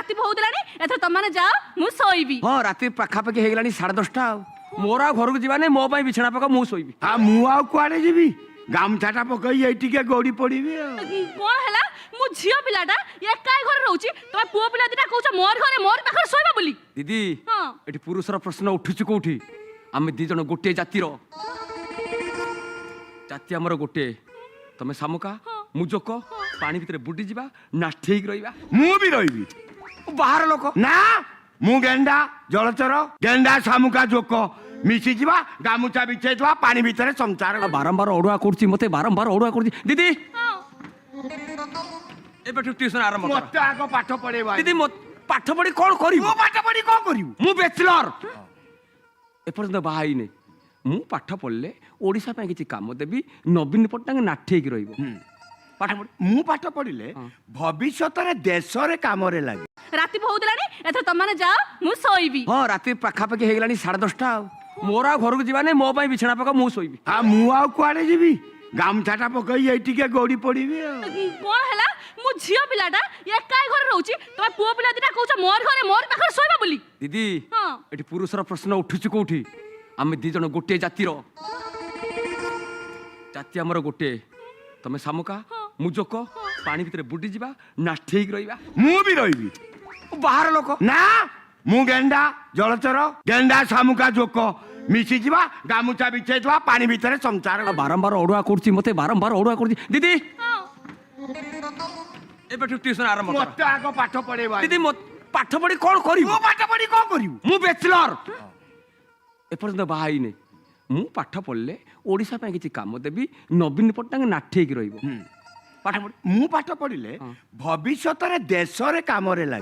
ରାତି ବହୁତ ହେଲାଣି, ଏଥର ତମମାନେ ଯାଅ, ମୁଁ ଶୋଇବି। ହଁ, ରାତି ପାଖାପାଖି ହେଇଗଲାଣି 10:30। ଆଉ ମୋର ଆଉ ଘରକୁ ଯିବା ନାହିଁ। ମୋ ପାଇଁ ବିଛଣା ପକା, ମୁଁ ଶୋଇବି। ଆଉ ମୁଁ ଆଉ କୁଆଡେ ଯିବି? ଗାମୁଛାଟା ପକେଇ ଏଇ ଟିକେ ଗଡି ପଡିବି ଆଉ। କଣ ହେଲା? ମୁଁ ଝିଅ ପିଲାଟା ଏକା ଏ ଘରେ ରହୁଛି, ତମେ ପୁଅ ପିଲା ଦିଟା କହୁଛ ମୋର ଘରେ ମୋର ପାଖରେ ଶୋଇବ ବୋଲି। ଦିଦି, ଏଠି ପୁରୁଷର ପ୍ରଶ୍ନ ଉଠୁଛି କୋଉଠି? ଆମେ ଦି ଜଣ ଗୋଟିଏ ଜାତିର, ଜାତି ଆମର ଗୋଟିଏ। ତମେ ଶାମୁକା, ମୁଁ ଜୋକ। ପାଣି ଭିତରେ ବୁଡି ଯିବା, ନାଠି ହେଇକି ରହିବା। ମୁଁ ବି ରହିବି। ବାହାର ଲୋକ। ନା, ମୁଁ ଗେଣ୍ଡା, ଜଳଚର। ଗେଣ୍ଡା, ଶାମୁକା, ଜୋକ ମିଶିଯିବା, ଗାମୁଛା ବିଛେଇଦବା, ପାଣି ଭିତରେ ସଂସାର ଆଉ ବାରମ୍ବାର ଅଡୁଆ କରୁଛି ମତେ, ବାରମ୍ବାର ଅଡୁଆ କରୁଛି। ଦିଦି, ଏବେଠୁ ଟ୍ୟୁସନ ଆରମ୍ଭ କର। ମତେ ଆଗ ପାଠ ପଢେଇବା। ଦିଦି, ପାଠ ପଢି କଣ କରିବୁ? ମୁଁ ପାଠ ପଢି କଣ କରିବୁ? ମୁଁ ବ୍ୟାଚଲର, ଏପର୍ଯ୍ୟନ୍ତ ବାହା ହେଇନି। ମୁଁ ପାଠ ପଢିଲେ ଓଡ଼ିଶା ପାଇଁ କିଛି କାମ ଦେବି। ନବୀନ ପଟ୍ଟନାୟକ ନାଠି ହେଇକି ରହିବ ପାଠ ପଢି। ମୁଁ ପାଠ ପଢିଲେ ଭବିଷ୍ୟତରେ ଦେଶରେ କାମରେ ଲାଗେ। ରାତି ବହୁତ ହେଲାଣି, ଏଥର ତମମାନେ ଯାଅ, ମୁଁ ଶୋଇବି। ହଁ, ରାତି ପାଖାପାଖି ହେଇଗଲାଣି 10:30। ଆଉ ମୋର ଆଉ ଘରକୁ ଯିବା ନାହିଁ। ମୋ ପାଇଁ ବିଛଣା ପକା, ମୁଁ ଶୋଇବି। ଆଉ ମୁଁ ଆଉ କୁଆଡେ ଯିବି? ଗାମୁଛାଟା ପକେଇ ଏଇ ଟିକେ ଗଡି ପଡିବି ଆଉ। କଣ ହେଲା? ମୁଁ ଝିଅ ପିଲାଟା ଏକା ଏ ଘରେ ରହୁଛି, ତମେ ପୁଅ ପିଲା ଦିଟା କହୁଛ ମୋର ଘରେ ମୋର ପାଖରେ ଶୋଇବ ବୋଲି। ଦିଦି, ଏଠି ପୁରୁଷର ପ୍ରଶ୍ନ ଉଠୁଛି କୋଉଠି? ଆମେ ଦି ଜଣ ଗୋଟିଏ ଜାତିର, ଜାତି ଆମର ଗୋଟିଏ। ତମେ ଶାମୁକା, ମୁଁ ଜୋକ। ପାଣି ଭିତରେ ବୁଡି ଯିବା, ନାଠି ହେଇକି ରହିବା। ମୁଁ ବି ରହିବି। ବାହାର ଲୋକ। ନା, ମୁଁ ଗେଣ୍ଡା, ଜଳଚର। ଗେଣ୍ଡା, ଶାମୁକା, ଜୋକ ମିଶିଯିବା, ଗାମୁଛା ବିଛେଇଦବା, ପାଣି ଭିତରେ ସଂସାର ଆଉ ବାରମ୍ବାର ଅଡୁଆ କରୁଛି ମତେ, ବାରମ୍ବାର ଅଡୁଆ କରୁଛି। ଦିଦି, ଏବେଠୁ ଟ୍ୟୁସନ ଆରମ୍ଭ କର। ମତେ ଆଗ ପାଠ ପଢେଇବା। ଦିଦି, ପାଠ ପଢି କଣ କରିବୁ? ମୁଁ ପାଠ ପଢି କଣ କରିବୁ? ମୁଁ ବ୍ୟାଚଲର, ଏପର୍ଯ୍ୟନ୍ତ ବାହା ହେଇନି। ମୁଁ ପାଠ ପଢିଲେ ଓଡ଼ିଶା ପାଇଁ କିଛି କାମ ଦେବି। ନବୀନ ପଟ୍ଟନାୟକ ନାଠି ହେଇକି ରହିବ ପାଠ ପଢି। ମୁଁ ପାଠ ପଢିଲେ ଭବିଷ୍ୟତରେ ଦେଶରେ କାମରେ ଲାଗେ।